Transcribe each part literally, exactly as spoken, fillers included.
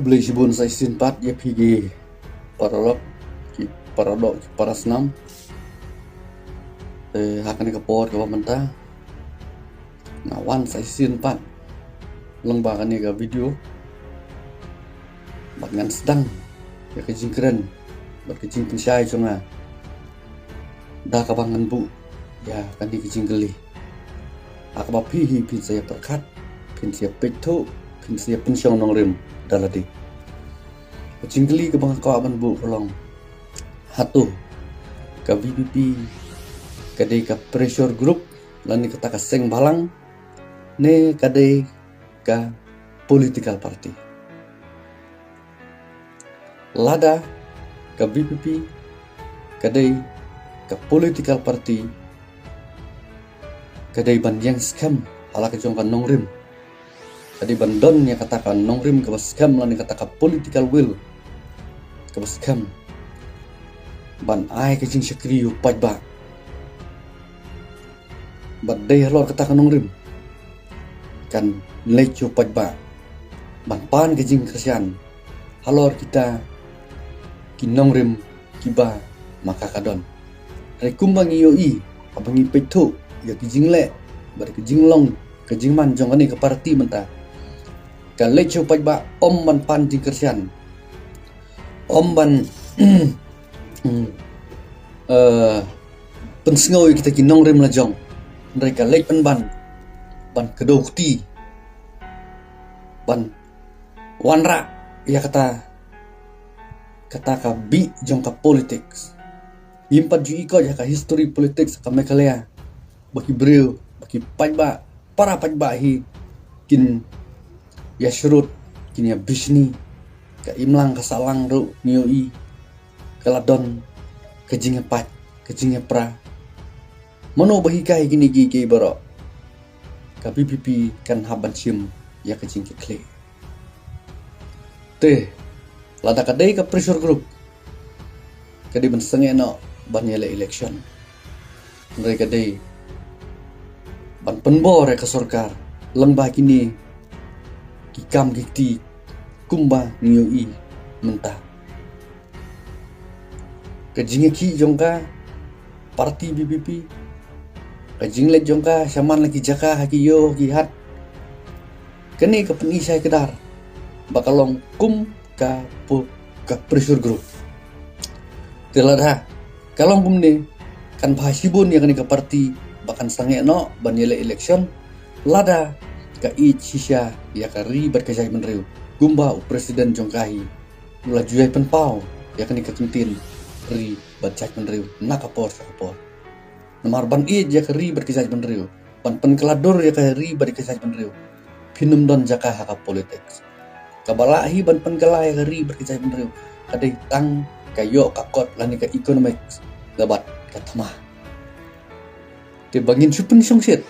Khublei shibun sa shisien pat ïa phi ki paralok, ki paradoh, ki parasnam. Te ha kane ka por kaba mynta nga wan sa shisien pat lyngba kane ka video bad ngan sdang ïa ka jingkren bad ka jingpynshai jong nga da kaba ngan buh ïa kane ka jingkylli. Ha kaba phi hi phin sa ïa pyrkhat, phin sa ïa peit thuh, phin sa ïa pynshong nongrim da lade. Ka jingkylli kaba nga kwah ban buh ka long, hato ka VPP ka dei ka pressure group lane kata ka seng balang, ne ka dei ka political party? Lada ka VPP ka dei ka political party, ka dei ban ïeng skhem ha la ka jong ka nongrim. Ka dei ban don ïa kata ka nongrim kaba skhem lane kata ka political will kaba skhem ban ai ka jingshakri ïa u paidbah. Bad dei halor kata ka nongrim kan leit sha u paidbah ban pan ka jingkyrshan halor kita ki nongrim kiba ma ka ka don. Hynrei kumba ngi ïohi, haba ngi peit thuh ïa ki jingleh bad ki jinglong, ka jingman jong kane ka party mynta, ka leit sha u paidbah ym ban pan jingkyrshan, ym ban, mm, eh, pynsngew ïa kita ki nongrim la jong. Hynrei ka leit pynban ban kdew kti, ban wanrah ïa kata, kata ka bih jong ka politics. Ngim pat ju i kot ïa ka history politics ka Meghalaya, ba ki briew, ba ki paidbah, para paidbah hi kin ïa shrut, kin ïa bishni. Ka imlang ka sahlang ruh ngi ïohi ka la don ka jingïapait, ka jingïapra. Mano ba hikai kine kiei kiei baroh? Ka VPP kan hap ban shim ïa ka jingkitkhlieh. Te lada ka dei ka pressure group, ka dei ban sangeh noh ban ïaleh election. Hynrei ka dei ban pynbor ïa ka sorkar lyngba kine ki kam ki kti kumba ngi ïohi mynta. Ka jingïakhih jong ka party VPP, ka jingleit jong ka shaman la ki jaka ha ki ïew ki hat, kane ka pyni shai kdar ba ka long kum ka pu-, ka pressure group. Te lada ka long kumne, kan bha shibun ïa kane ka party ba kan sangeh noh ban ïaleh election lada ka ïeit shisha ïa ka ri bad ka jaitbynriew, kumba u president jong ka hi u la ju ïai pynpaw ïa kane ka kyntien ri bad jaitbynriew na ka por sha ka por. Namar ban ïeit ïa ka ri bad ka jaitbynriew, ban pynkylla dur ïa ka ri bad ka jaitbynriew, phin ym don jaka ha ka politics. Kaba lah hi ban pynkylla ïa ka ri bad ka jaitbynriew ka dei tang ka ïoh ka kot lane ka economics, ka bad ka thma. Te ba ngin shu pynshongshit,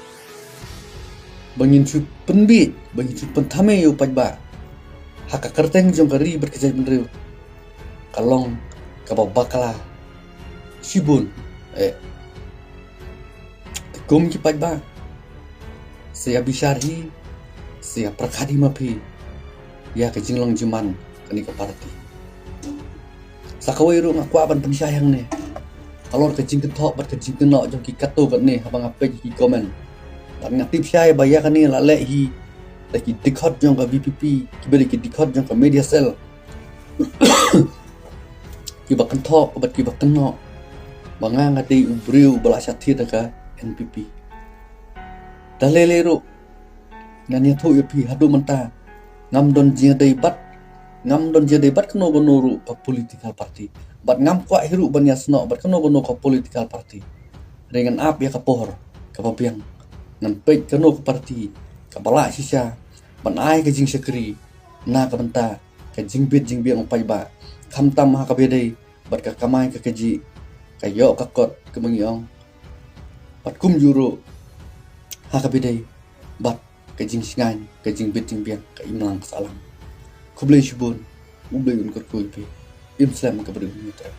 ba ngin shu pynbiej, ba ngin shu pynthame ïa u paidbah ha ka kyrteng jong ka ri bad ka jaitbynriew, ka long kaba bakla shibun. Eh, te kum ki paidbah, sa ïa bishar hi, sa ïa pyrkhat hi ma phi ïa ka jinglong jingman kane ka party. Sa kawei ruh nga kwah ban pynshai hangne halor ka jingkynthoh bad ka jingkynnoh jong ki katto katne haba nga peit ki comment. Bad nga tip shai ba ïa kane la leh hi da ki dkhot jong ka VPP, kiba dei ki dkhot jong ka media cell, kiba kynthoh bad kiba kynnoh ba nga, nga dei u briew ba la shah thied da ka NPP. Da lei lei ruh ngan ïathuh ïa phi, haduh mynta ngam don jingïadei bad, ngam don jingïadei bad kano kano ruh ka political party. Bad ngam kwah hi ruh ban ïasnoh bad kano kano ka political party. Hynrei ngan ap ïa ka por kaba biang, ngan peit kano ka party kaba lah shisha ban ai ka jingshakri na ka bynta ka jingbit jingbiang u paidbah, khamtam ha kaba ïadei bad ka kamai ka kajih, ka ïoh ka kot kaba ngi ong, bad kumjuh ruh ha kaba ïadei bad ka jingshngaiñ, ka jingbit jingbiang, ka imlang ka sahlang. Khublei shibun, U Blei un kyrkhu ïa phi. Im slem ka briew Hynñiewtrep.